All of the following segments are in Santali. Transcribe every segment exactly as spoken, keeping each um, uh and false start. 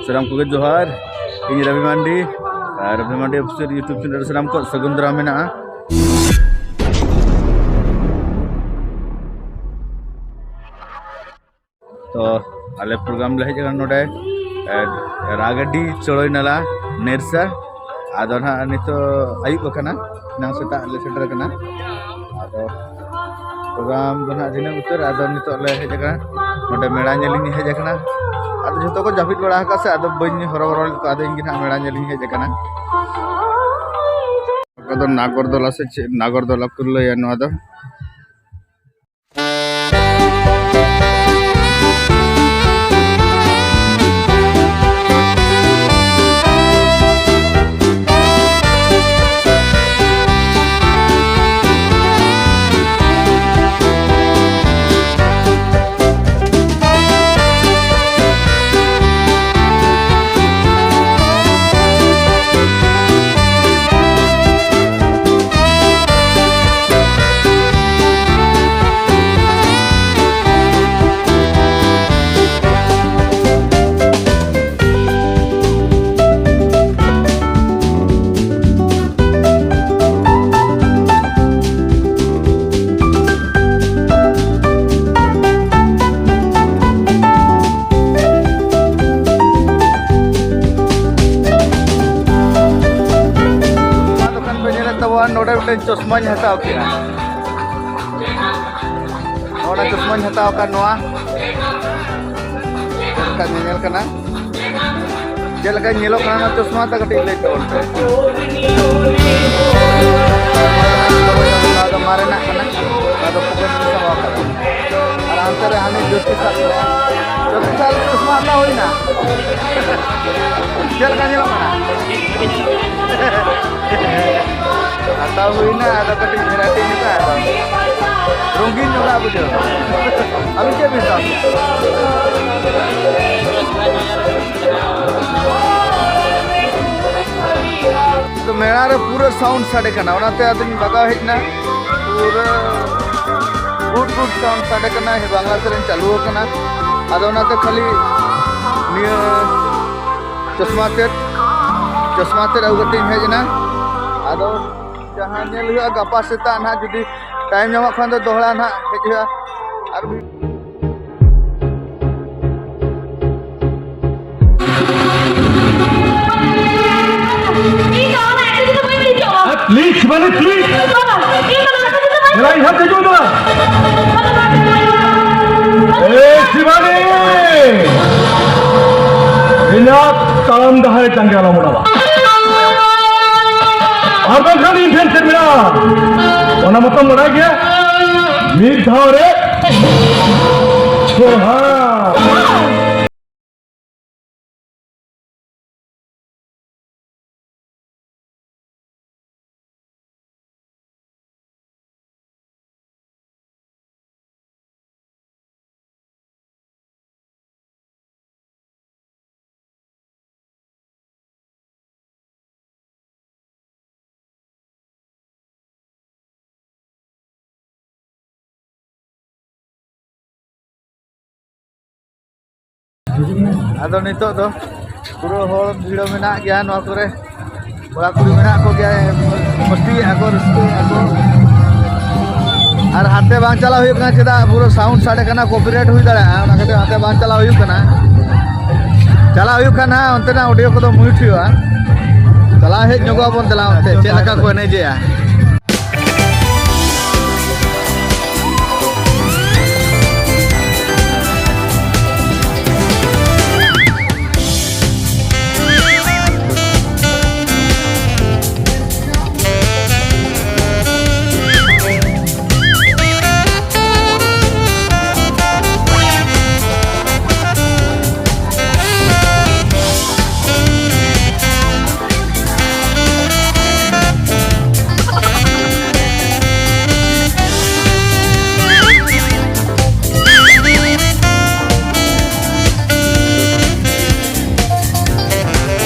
ᱥᱟᱱᱟᱢ ᱠᱚᱜᱮ ᱡᱚᱦᱟᱨ, ᱤᱧ ᱨᱚᱵᱤ ᱢᱟᱱᱰᱤ, ᱟᱨ ᱨᱚᱵᱤ ᱢᱟᱱᱰᱤ ᱚᱯᱷᱤᱥᱤᱭᱟᱞ YouTube ᱪᱮᱱᱮᱞ ᱨᱮ ᱥᱟᱱᱟᱢ ᱠᱚ ᱥᱟᱹᱜᱩᱱ ᱫᱟᱨᱟᱢ ᱢᱮᱱᱟᱜᱼᱟ᱾ ᱛᱚ ᱟᱞᱮ ᱯᱨᱳᱜᱨᱟᱢ ᱞᱮ ᱦᱮᱡ ᱟᱠᱟᱱᱟ ᱱᱚᱰᱮ, ᱮ, ᱨᱟᱜᱟᱰᱤ ᱪᱚᱲᱚᱭ ᱱᱟᱞᱟ ᱱᱮᱨᱥᱟ᱾ ᱟᱫᱚ ᱱᱟᱦᱟᱜ ᱱᱤᱛᱚᱜ ᱟᱹᱭᱩᱵ ᱟᱠᱟᱱᱟ, ᱮᱱᱟᱝ ᱥᱮᱛᱟᱜ ᱞᱮ ᱥᱮᱴᱮᱨ ᱟᱠᱟᱱᱟ᱾ ᱟᱫᱚ ᱯᱨᱳᱜᱨᱟᱢ ᱫᱚ ᱱᱟᱦᱟᱜ ᱫᱷᱤᱱᱟᱹᱝ ᱩᱛᱟᱹᱨ, ᱟᱫᱚ ᱱᱤᱛᱚᱜ ᱞᱮ ᱦᱮᱡ ᱟᱠᱟᱱᱟ ᱱᱚᱰᱮ ᱢᱮᱲᱟ ᱧᱮᱞ ᱤᱧ ᱦᱮᱡ ᱟᱠᱟᱱᱟ᱾ ᱟᱫᱚ ᱡᱷᱚᱛᱚ ᱠᱚ ᱡᱟᱹᱯᱤᱫ ᱵᱟᱲᱟ ᱟᱠᱟᱫ ᱥᱮ, ᱟᱫᱚ ᱵᱟᱹᱧ ᱦᱚᱨᱚᱵᱚᱨᱚ ᱞᱮᱫ ᱠᱚᱣᱟ, ᱟᱫᱚ ᱤᱧ ᱜᱮ ᱱᱟᱦᱟᱜ ᱢᱮᱲᱟ ᱧᱮᱞ ᱤᱧ ᱦᱮᱡ ᱟᱠᱟᱱᱟ᱾ ᱱᱚᱣᱟ ᱫᱚ ᱱᱟᱜᱚᱨᱫᱚᱞᱟ ᱥᱮ ᱪᱮᱫ, ᱱᱟᱜᱚᱨᱫᱚᱞᱟ ᱠᱚ ᱞᱟᱹᱭᱟ ᱱᱚᱣᱟ ᱫᱚ᱾ ᱱᱚᱣᱟ ᱫᱚᱠᱟᱱ ᱯᱮ ᱧᱮᱞᱮᱫ ᱛᱟᱵᱚᱱ, ᱱᱚᱰᱮ ᱢᱤᱫᱴᱮᱱ ᱪᱚᱥᱢᱟᱧ ᱦᱟᱛᱟᱣ ᱠᱮᱫᱼᱟ᱾ ᱱᱚᱰᱮ ᱪᱚᱥᱢᱟᱧ ᱦᱟᱛᱟᱣ ᱟᱠᱟᱫ, ᱱᱚᱣᱟ ᱪᱮᱫ ᱞᱮᱠᱟ ᱧᱮᱧᱮᱞ ᱠᱟᱱᱟ, ᱪᱮᱫ ᱞᱮᱠᱟ ᱧᱮᱞᱚᱜ ᱠᱟᱱᱟ ᱱᱚᱣᱟ ᱪᱚᱥᱢᱟ, ᱛᱟ ᱠᱟᱹᱴᱤᱡ ᱞᱟᱹᱭ ᱛᱟᱵᱚᱱ ᱯᱮ᱾ ᱱᱚᱣᱟ ᱫᱚ ᱢᱟᱨᱮᱱᱟᱜ ᱠᱟᱱᱟ, ᱱᱚᱣᱟ ᱫᱚ ᱯᱚᱠᱮᱴ ᱨᱮ ᱥᱟᱵ ᱟᱠᱟᱫᱟ᱾ ᱟᱨ ᱦᱟᱱᱛᱮ ᱨᱮ ᱦᱟᱹᱱᱤ ᱡᱳᱛᱤ ᱥᱟᱵ ᱠᱟᱫᱟ᱾ ᱡᱳᱛᱤ ᱥᱟᱵ ᱪᱚᱥᱢᱟ ᱦᱟᱛᱟᱣ ᱦᱩᱭᱱᱟ᱾ ᱪᱮᱫ ᱞᱮᱠᱟ ᱧᱮᱞᱚᱜ ᱠᱟᱱᱟ? ᱦᱟᱛᱟᱣ ᱦᱩᱭᱱᱟ, ᱟᱫᱚ ᱠᱟᱹᱴᱤᱡ ᱵᱷᱮᱨᱟᱭᱴᱤ ᱧᱚᱜᱼᱟ, ᱟᱫᱚ ᱨᱚᱝᱜᱤᱱ ᱧᱚᱜᱟᱜ ᱵᱩᱡᱷᱟᱹᱣ᱾ ᱟᱹᱵᱤᱱ ᱪᱮᱫ ᱵᱤᱱ ᱦᱟᱛᱟᱣ ᱠᱮᱫᱟ? ᱛᱚ ᱢᱮᱞᱟ ᱨᱮ ᱯᱩᱨᱟᱹ ᱥᱟᱣᱩᱱᱰ ᱥᱟᱰᱮ ᱠᱟᱱᱟ, ᱚᱱᱟᱛᱮ ᱟᱫᱚᱧ ᱵᱟᱜᱟᱣ ᱦᱮᱡ ᱮᱱᱟ᱾ ᱯᱩᱨᱟᱹ ᱜᱩᱰ ᱜᱩᱰ ᱥᱟᱣᱩᱱᱰ ᱥᱟᱰᱮ ᱠᱟᱱᱟ, ᱵᱟᱝᱞᱟ ᱥᱮᱨᱮᱧ ᱪᱟᱹᱞᱩ ᱟᱠᱟᱱᱟ᱾ ᱟᱫᱚ ᱚᱱᱟᱛᱮ ᱠᱷᱟᱹᱞᱤ ᱱᱤᱭᱟᱹ ᱪᱚᱥᱢᱟ ᱛᱮᱫ, ᱪᱚᱥᱢᱟ ᱛᱮᱫ ᱟᱹᱜᱩ ᱠᱟᱛᱮᱧ ᱦᱮᱡ ᱮᱱᱟ᱾ ᱟᱫᱚ ᱡᱟᱦᱟᱸ ᱧᱮᱞ ᱦᱩᱭᱩᱜᱼᱟ, ᱜᱟᱯᱟ ᱥᱮᱛᱟᱜ ᱱᱟᱦᱟᱜ ᱡᱩᱫᱤ ᱴᱟᱭᱤᱢ ᱧᱟᱢᱚᱜ ᱠᱷᱟᱱ ᱫᱚ ᱫᱚᱦᱲᱟ ᱱᱟᱦᱟᱜ ᱦᱮᱡ ᱦᱩᱭᱩᱜᱼᱟ᱾ ᱟᱨ ᱯᱞᱤᱡᱽ ᱥᱤᱵᱟᱱᱤ, ᱯᱞᱤᱡᱽ᱾ ᱮ ᱥᱤᱵᱟᱱᱤ, ᱤᱧᱟᱹᱜ ᱛᱟᱲᱟᱢ ᱰᱟᱦᱟᱨ ᱡᱟᱸᱜᱟ ᱟᱞᱚᱢ ᱚᱰᱟᱣᱟ᱾ ᱟᱨ ᱵᱟᱝᱠᱷᱟᱱ ᱤᱧ ᱴᱷᱮᱱ ᱪᱮᱫ ᱢᱮᱱᱟᱜᱼᱟ, ᱚᱱᱟ ᱢᱟᱛᱚᱢ ᱵᱟᱲᱟᱭ ᱜᱮᱭᱟ᱾ ᱢᱤᱫ ᱫᱷᱟᱣ ᱨᱮ ᱪᱷᱚ ᱦᱟᱛ᱾ ᱟᱫᱚ ᱱᱤᱛᱚᱜ ᱫᱚ ᱯᱩᱨᱟᱹ ᱦᱚᱲ ᱵᱷᱤᱲ ᱢᱮᱱᱟᱜ ᱜᱮᱭᱟ ᱱᱚᱣᱟ ᱠᱚᱨᱮ᱾ ᱠᱚᱲᱟ ᱠᱩᱲᱤ ᱢᱮᱱᱟᱜ ᱠᱚᱜᱮᱭᱟ, ᱢᱚᱥᱛᱤᱭᱮᱫᱼᱟ ᱠᱚ, ᱨᱟᱹᱥᱠᱟᱹᱭᱮᱫᱼᱟ ᱠᱚ᱾ ᱟᱨ ᱦᱟᱱᱛᱮ ᱵᱟᱝ ᱪᱟᱞᱟᱣ ᱦᱩᱭᱩᱜ ᱠᱟᱱᱟ, ᱪᱮᱫᱟᱜ? ᱯᱩᱨᱟᱹ ᱥᱟᱣᱩᱱᱰ ᱥᱟᱰᱮ ᱠᱟᱱᱟ, ᱠᱚᱯᱤᱨᱟᱭᱤᱴ ᱦᱩᱭ ᱫᱟᱲᱮᱭᱟᱜᱼᱟ, ᱚᱱᱟ ᱠᱷᱟᱹᱛᱤᱨ ᱦᱟᱱᱛᱮ ᱵᱟᱝ ᱪᱟᱞᱟᱣ ᱦᱩᱭᱩᱜ ᱠᱟᱱᱟ᱾ ᱪᱟᱞᱟᱣ ᱦᱩᱭᱩᱜ ᱠᱷᱟᱱ ᱦᱟᱸᱜ ᱚᱱᱛᱮᱱᱟᱜ ᱚᱰᱤᱭᱳ ᱠᱚᱫᱚ ᱢᱤᱭᱩᱴ ᱦᱩᱭᱩᱜᱼᱟ᱾ ᱪᱟᱞᱟᱣ ᱦᱮᱡ ᱧᱚᱜᱚᱜ ᱟᱵᱚᱱ, ᱫᱮᱞᱟ ᱚᱱᱛᱮ ᱪᱮᱫ ᱞᱮᱠᱟ ᱠᱚ ᱮᱱᱮᱡᱮᱜᱼᱟ᱾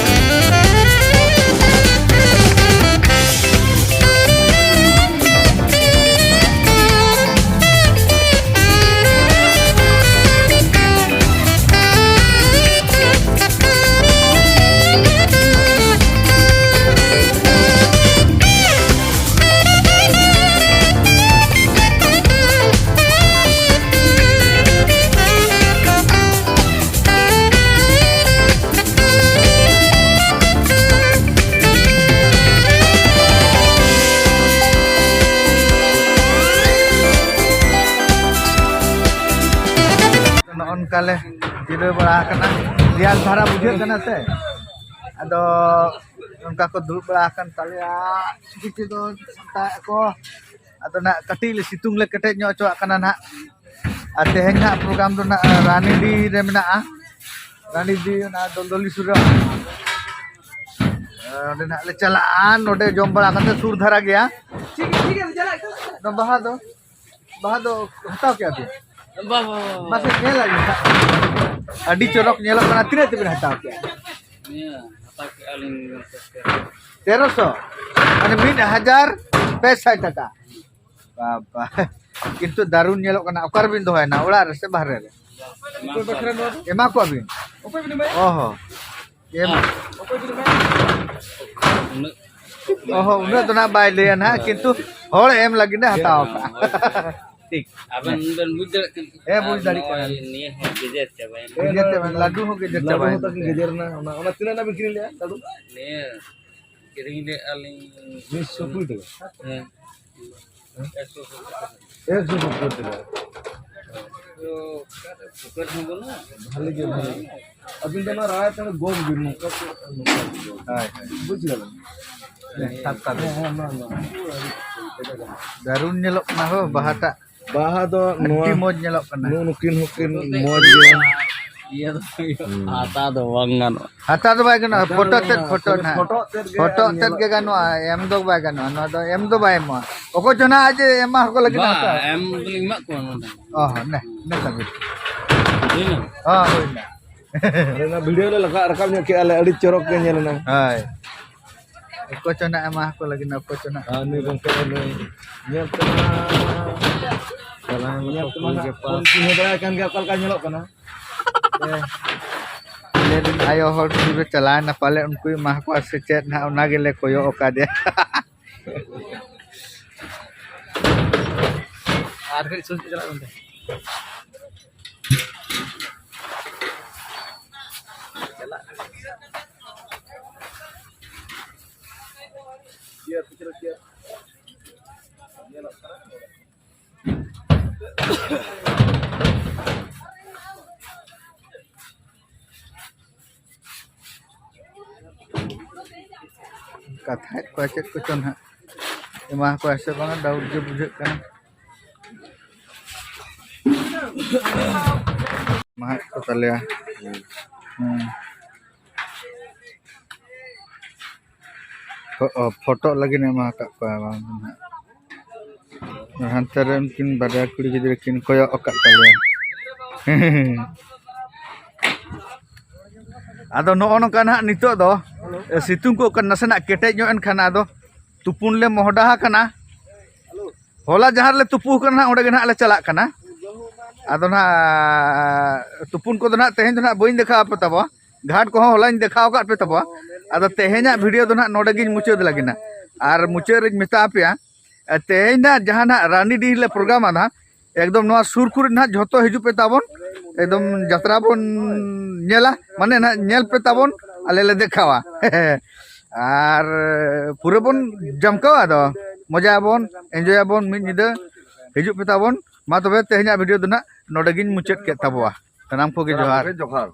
ᱚᱱᱠᱟ ᱞᱮ ᱡᱤᱨᱟᱹᱣ ᱵᱟᱲᱟ ᱟᱠᱟᱱᱟ᱾ ᱨᱮᱭᱟᱲ ᱫᱷᱟᱨᱟ ᱵᱩᱡᱷᱟᱹᱜ ᱠᱟᱱᱟ ᱥᱮ, ᱟᱫᱚ ᱚᱱᱠᱟ ᱠᱚ ᱫᱩᱲᱩᱵ ᱵᱟᱲᱟ ᱟᱠᱟᱱ ᱛᱟᱞᱮᱭᱟ᱾ ᱠᱤᱪᱷᱩ ᱫᱚ ᱥᱟᱱᱛᱟᱲ ᱠᱚ, ᱟᱫᱚ ᱱᱟᱜ ᱠᱟᱹᱴᱤᱡ ᱞᱮ ᱥᱤᱛᱩᱝ ᱞᱮ ᱠᱮᱴᱮᱡ ᱧᱚᱜ ᱦᱚᱪᱚᱣᱟᱜ ᱠᱟᱱᱟ ᱱᱟᱜ᱾ ᱟᱨ ᱛᱮᱦᱮᱧ ᱱᱟᱜ ᱯᱨᱳᱜᱨᱟᱢ ᱫᱚ ᱱᱟᱜ ᱨᱟᱱᱤᱰᱤ ᱨᱮ ᱢᱮᱱᱟᱜᱼᱟ, ᱨᱟᱱᱤᱰᱤ ᱚᱱᱟ ᱫᱚᱞᱫᱚᱞᱤ ᱥᱩᱨ ᱨᱮ᱾ ᱚᱸᱰᱮ ᱱᱟᱜ ᱞᱮ ᱪᱟᱞᱟᱜᱼᱟ, ᱱᱚᱰᱮ ᱡᱚᱢ ᱵᱟᱲᱟ ᱠᱟᱛᱮ ᱥᱩᱨ ᱫᱷᱟᱨᱟ ᱜᱮᱭᱟ᱾ ᱱᱚᱣᱟ ᱵᱟᱦᱟ ᱫᱚ, ᱵᱟᱦᱟ ᱫᱚ ᱦᱟᱛᱟᱣ ᱠᱮᱜᱼᱟ ᱯᱮ? ᱵᱟ, ᱵᱟ, ᱵᱟ, ᱵᱟ᱾ ᱢᱟᱥᱮ ᱧᱮᱞ ᱟᱹᱞᱤᱧ ᱦᱟᱸᱜ᱾ ᱟᱹᱰᱤ ᱪᱚᱨᱚᱠ ᱧᱮᱞᱚᱜ ᱠᱟᱱᱟ᱾ ᱛᱤᱱᱟᱹᱜ ᱛᱮᱵᱤᱱ ᱦᱟᱛᱟᱣ ᱠᱮᱜᱼᱟ? ᱱᱤᱭᱟᱹ ᱦᱟᱛᱟᱣ ᱠᱮᱜᱼᱟ ᱞᱤᱧ ᱜᱚᱢᱠᱮ, ᱛᱮᱨᱚᱥᱚ᱾ ᱛᱮᱨᱚᱥᱚ? ᱢᱟᱱᱮ ᱢᱤᱫ ᱦᱟᱡᱟᱨ ᱯᱮ ᱥᱟᱭ ᱴᱟᱠᱟ᱾ ᱵᱟᱵᱟ, ᱠᱤᱱᱛᱩ ᱫᱟᱨᱩᱱ ᱧᱮᱞᱚᱜ ᱠᱟᱱᱟ᱾ ᱚᱠᱟ ᱨᱮᱵᱤᱱ ᱫᱚᱦᱚᱭᱟ, ᱚᱠᱚᱲᱟ ᱨᱮ ᱥᱮ ᱵᱟᱦᱨᱮ ᱨᱮ? ᱮᱢᱟ ᱠᱚᱣᱟ ᱵᱤᱱ? ᱚ ᱦᱚᱸ᱾ ᱮᱢ-, ᱩᱱᱟᱹᱜ ᱚ ᱦᱚᱸ, ᱩᱱᱟᱹᱜ ᱫᱚ ᱱᱟᱜ ᱵᱟᱭ ᱞᱟᱹᱭᱟ ᱱᱟᱜ, ᱠᱤᱱᱛᱩ ᱦᱚᱲ ᱮᱢ ᱞᱟᱹᱜᱤᱫ ᱮ ᱦᱟᱛᱟᱣ ᱠᱟᱜᱼᱟ᱾ ᱦᱳᱭ᱾ ᱴᱷᱤᱠ᱾ ᱟᱵᱮᱱ ᱵᱮᱱ ᱵᱩᱡᱽ ᱫᱟᱲᱮᱭᱟᱜ ᱠᱟᱱᱟ᱾ ᱦᱮᱸ, ᱵᱩᱡᱽ ᱟᱨ ᱫᱟᱲᱮᱭᱟᱜ ᱱᱚᱜᱼᱚᱭ ᱠᱟᱱᱟ᱾ ᱱᱤᱭᱟᱹ ᱦᱚᱸ ᱜᱮᱡᱮᱨ ᱪᱟᱵᱟᱭᱮᱱᱟ᱾ ᱜᱮᱡᱮᱨ ᱪᱟᱵᱟᱭᱮᱱᱟ, ᱞᱟᱹᱰᱩ ᱦᱚᱸ ᱜᱮᱡᱮᱨ ᱞᱟᱹᱰᱩ ᱪᱟᱵᱟᱭᱮᱱᱟ᱾ ᱦᱚᱸ ᱛᱟᱠᱤᱱ ᱜᱮᱡᱮᱨ ᱮᱱᱟ᱾ ᱚᱱᱟ, ᱚᱱᱟ ᱛᱤᱱᱟᱹᱜ ᱨᱮᱱᱟᱜ ᱵᱤᱱ ᱠᱤᱨᱤᱧ ᱞᱮᱜᱼᱟ ᱞᱟᱹᱰᱩ? ᱱᱤᱭᱟᱹ ᱠᱤᱨᱤᱧ ᱞᱮᱜᱼᱟ ᱞᱤᱧ ᱢᱤᱫ ᱥᱚ ᱠᱩᱲᱤ ᱴᱟᱠᱟ᱾ ᱦᱮᱸ᱾ ᱮᱠᱥᱚ ᱥᱚᱛᱛᱚᱨ ᱴᱟᱠᱟ᱾ ᱮᱠᱥᱚ ᱥᱚᱛᱛᱚᱨ ᱴᱟᱠᱟ᱾ ᱛᱚ, ᱯᱚᱠᱮᱴ ᱦᱚᱸ ᱵᱟᱹᱱᱩᱜᱼᱟ᱾ ᱵᱷᱟᱞᱮ ᱜᱮ, ᱵᱷᱟᱞᱮ ᱜᱮ᱾ ᱟᱹᱵᱤᱱ ᱫᱚ ᱚᱱᱟ ᱨᱟᱭ ᱛᱮ ᱜᱚᱜ ᱵᱤᱱ, ᱱᱚᱝᱠᱟ ᱠᱚ, ᱱᱚᱝᱠᱟ ᱠᱚ ᱜᱚᱜ᱾ ᱦᱳᱭ, ᱦᱳᱭ᱾ ᱵᱩᱡᱽ ᱠᱮᱫᱟ ᱵᱤᱱ? ᱦᱮᱸ, ᱥᱟᱛ ᱥᱟᱛ᱾ ᱦᱮᱸ, ᱦᱮᱸ, ᱱᱚᱣᱟ, ᱱᱚᱣᱟ᱾ ᱫᱟᱨᱩᱱ ᱧᱮᱞᱚᱜ ᱠᱟᱱᱟ ᱦᱳ, ᱵᱟᱦᱟᱴᱟᱜ᱾ ᱵᱟᱦᱟ ᱫᱚ ᱟᱹᱰᱤ ᱱᱚᱣᱟ ᱢᱚᱡᱽ ᱧᱮᱞᱚᱜ ᱠᱟᱱᱟ᱾ ᱱᱩ-, ᱱᱩᱠᱤᱱ ᱦᱚᱸᱠᱤᱱ ᱢᱚᱡᱽ ᱜᱮᱭᱟ᱾ ᱤᱭᱟᱹ ᱫᱚ ᱦᱩᱭᱩᱜᱼᱟ᱾ ᱦᱩᱸ᱾ ᱦᱟᱛᱟᱣ ᱫᱚ ᱵᱟᱝ ᱜᱟᱱᱚᱜᱼᱟ᱾ ᱦᱟᱛᱟᱣ ᱫᱚ ᱵᱟᱭ ᱜᱟᱱᱚᱜᱼᱟ᱾ ᱦᱟᱛᱟᱣ ᱯᱷᱳᱴᱳ ᱫᱚ ᱛᱮᱫ, ᱵᱟᱝ ᱯᱷᱳᱴᱳ ᱜᱟᱱᱚᱜᱼᱟ᱾ ᱱᱟᱦᱟᱜ᱾ ᱯᱷᱳᱴᱳ ᱛᱮᱫ ᱜᱮ ᱯᱷᱳᱴᱳ ᱟᱨ ᱛᱮᱫ ᱧᱮᱞᱚᱜ ᱜᱮ ᱜᱟᱱᱚᱜᱼᱟ, ᱮᱢ ᱫᱚ ᱵᱟᱭ ᱜᱟᱱᱚᱜᱼᱟ᱾ ᱱᱚᱣᱟ ᱫᱚ ᱮᱢ ᱫᱚ ᱵᱟᱭ ᱮᱢᱚᱜᱼᱟ᱾ ᱚᱠᱚᱭ ᱪᱚ ᱱᱟᱦᱟᱜ ᱡᱮ ᱮᱢᱟ ᱠᱚ ᱞᱟᱹᱜᱤᱫ ᱵᱟ, ᱦᱟᱛᱟᱣᱟ᱾ ᱮᱢ ᱫᱚᱞᱤᱧ ᱮᱢᱟᱜ ᱠᱚᱣᱟ ᱱᱚᱰᱮ᱾ ᱚ ᱦᱚᱸ, ᱱᱮ, ᱱᱮ ᱛᱟᱵᱤᱱ᱾ ᱦᱩᱭᱱᱟ? ᱦᱚᱸ, ᱦᱩᱭᱱᱟ᱾ ᱟᱞᱮ ᱚᱱᱟ ᱵᱷᱤᱰᱤᱭᱳ ᱞᱮ ᱞᱟᱜᱟ ᱨᱟᱠᱟᱵ ᱧᱚᱜ ᱠᱮᱜᱼᱟ ᱞᱮ, ᱟᱹᱰᱤ ᱪᱚᱨᱚᱠ ᱜᱮ ᱧᱮᱞ ᱮᱱᱟ᱾ ᱦᱳᱭ᱾ ᱚᱠᱚᱭ ᱪᱚ ᱱᱟᱜ ᱮᱢᱟ ᱠᱚ ᱞᱟᱹᱜᱤᱫ, ᱚᱠᱚᱭ ᱪᱚ ᱱᱟᱜ᱾ ᱟᱨ ᱱᱩᱭ ᱜᱚᱢᱠᱮ ᱫᱚ ᱱᱩᱭ ᱧᱮᱞ ᱛᱮᱢᱟ, ᱧᱮᱞ ᱛᱮᱢᱟ ᱦᱟᱸᱜ ᱵᱚᱱ ᱪᱤᱱᱦᱟᱹ ᱫᱟᱲᱮᱭᱟᱭ ᱠᱟᱱ ᱜᱮᱭᱟ ᱚᱠᱟ ᱞᱮᱠᱟ ᱧᱮᱞᱚᱜ ᱠᱟᱱᱟ᱾ ᱦᱮᱸ᱾ ᱞᱟᱹᱭ ᱫᱟᱹᱧ ᱟᱭᱳ ᱦᱚᱲ ᱠᱚ ᱪᱟᱞᱟᱣᱮᱱᱟ ᱯᱟᱞᱮ, ᱩᱱᱠᱩᱭ ᱮᱢᱟ ᱠᱚᱣᱟ ᱥᱮ ᱪᱮᱫ ᱱᱟᱜ, ᱚᱱᱟ ᱜᱮᱞᱮ ᱠᱚᱭᱚᱜ ᱟᱠᱟᱫᱮᱭᱟ᱾ ᱟᱨ ᱠᱟᱹᱴᱤᱡ ᱥᱩᱨ ᱥᱮᱫ ᱪᱟᱞᱟᱜ ᱢᱮ᱾ ᱪᱟᱞᱟᱜ᱾ ᱪᱮᱭᱟᱨ ᱯᱤᱪᱷᱞᱟᱹ ᱪᱮᱭᱟᱨ᱾ ᱧᱮᱞᱚᱜ ᱠᱟᱱᱟ᱾ ᱠᱟᱛᱷᱟᱭᱮᱫ ᱠᱚᱣᱟ ᱪᱮᱫ ᱠᱚᱪᱚ ᱱᱟᱦᱟᱜ, ᱮᱢᱟ ᱠᱚᱣᱟ ᱥᱮ ᱵᱟᱝᱟ, ᱰᱟᱣᱩᱴ ᱜᱮ ᱵᱩᱡᱷᱟᱹᱜ ᱠᱟᱱᱟ᱾ ᱢᱟᱦᱟᱜ ᱠᱚ ᱛᱟᱞᱮᱭᱟ᱾ ᱦᱩᱸ᱾ ᱯᱷᱚ-, ᱚ, ᱯᱷᱳᱴᱳ ᱞᱟᱹᱜᱤᱫ ᱮᱢᱟ ᱟᱠᱟᱫ ᱠᱚᱣᱟ ᱵᱟᱝ ᱱᱟᱦᱟᱜ᱾ ᱟᱨ ᱦᱟᱱᱛᱮ ᱨᱮ ᱩᱱᱠᱤᱱ ᱵᱟᱨᱭᱟ ᱠᱩᱲᱤ ᱜᱤᱫᱽᱨᱟᱹ ᱠᱤᱱ ᱠᱚᱭᱚᱜ ᱟᱠᱟᱫ ᱛᱟᱞᱮᱭᱟ᱾ ᱟᱫᱚ ᱱᱚᱜᱼᱚ ᱱᱚᱝᱠᱟ ᱱᱟᱦᱟᱜ ᱱᱤᱛᱚᱜ ᱫᱚ, ᱮ, ᱥᱤᱛᱩᱝ ᱠᱚ ᱱᱟᱥᱮᱱᱟᱜ ᱠᱮᱴᱮᱡ ᱧᱚᱜ ᱮᱱ ᱠᱷᱟᱱ ᱟᱫᱚ ᱛᱩᱯᱩᱱ ᱞᱮ ᱢᱚᱦᱰᱟ ᱟᱠᱟᱱᱟ᱾ ᱦᱚᱞᱟ ᱡᱟᱦᱟᱸ ᱨᱮᱞᱮ ᱛᱩᱯᱩ ᱟᱠᱟᱱᱟ ᱱᱟᱦᱟᱜ, ᱚᱸᱰᱮ ᱜᱮ ᱱᱟᱦᱟᱜ ᱞᱮ ᱪᱟᱞᱟᱜ ᱠᱟᱱᱟ᱾ ᱟᱫᱚ ᱱᱟᱦᱟᱜ ᱛᱩᱯᱩᱱ ᱠᱚᱫᱚ ᱱᱟᱦᱟᱜ ᱛᱮᱦᱮᱧ ᱫᱚ ᱱᱟᱦᱟᱜ ᱵᱟᱹᱧ ᱫᱮᱠᱷᱟᱣ ᱟᱯᱮ ᱛᱟᱵᱚᱣᱟ, ᱜᱷᱟᱴ ᱠᱚᱦᱚᱸ ᱦᱚᱞᱟᱧ ᱫᱮᱠᱷᱟᱣ ᱟᱠᱟᱫ ᱯᱮ ᱛᱟᱵᱚᱣᱟ᱾ ᱟᱫᱚ ᱛᱮᱦᱮᱧᱟᱜ ᱵᱷᱤᱰᱤᱭᱳ ᱫᱚ ᱱᱟᱦᱟᱜ ᱱᱚᱰᱮ ᱜᱤᱧ ᱢᱩᱪᱟᱹᱫ ᱞᱟᱹᱜᱤᱫ ᱱᱟᱦᱟᱜ᱾ ᱟᱨ ᱢᱩᱪᱟᱹᱫ ᱨᱤᱧ ᱢᱮᱛᱟ ᱟᱯᱮᱭᱟ, ᱮ, ᱛᱮᱦᱮᱧ ᱱᱟᱦᱟᱜ ᱡᱟᱦᱟᱸ ᱱᱟᱦᱟᱜ ᱨᱟᱱᱤᱰᱤᱦᱤ ᱞᱮ ᱯᱨᱳᱜᱨᱟᱢᱟ ᱱᱟᱦᱟᱜ, ᱮᱠᱫᱚᱢ ᱱᱚᱣᱟ ᱥᱩᱨ ᱠᱚᱨᱮ ᱱᱟᱦᱟᱜ ᱡᱷᱚᱛᱚ ᱦᱤᱡᱩᱜ ᱯᱮ ᱛᱟᱵᱚᱱ, ᱮᱠᱫᱚᱢ ᱡᱟᱛᱨᱟ ᱵᱚᱱ ᱧᱮᱞᱟ, ᱢᱟᱱᱮ ᱱᱟᱦᱟᱜ ᱧᱮᱞ ᱯᱮ ᱛᱟᱵᱚᱱ, ᱟᱞᱮ ᱞᱮ ᱫᱮᱠᱷᱟᱣᱟ᱾ ᱟᱨ ᱯᱩᱨᱟᱹ ᱵᱚᱱ ᱡᱟᱢᱠᱟᱣᱟ, ᱟᱫᱚ ᱢᱚᱡᱟᱭᱟᱵᱚᱱ, ᱮᱱᱡᱚᱭᱟᱵᱚᱱ ᱢᱤᱫ ᱧᱤᱫᱟᱹ᱾ ᱦᱤᱡᱩᱜ ᱯᱮ ᱛᱟᱵᱚᱱ᱾ ᱢᱟ ᱛᱚᱵᱮ ᱛᱮᱦᱮᱧᱟᱜ ᱵᱷᱤᱰᱤᱭᱳ ᱫᱚ ᱱᱟᱦᱟᱜ ᱱᱚᱰᱮ ᱜᱤᱧ ᱢᱩᱪᱟᱹᱫ ᱠᱮᱫ ᱛᱟᱵᱚᱣᱟ᱾ ᱥᱟᱱᱟᱢ ᱠᱚᱜᱮ ᱡᱚᱦᱟᱨ᱾ ᱡᱚᱦᱟᱨ᱾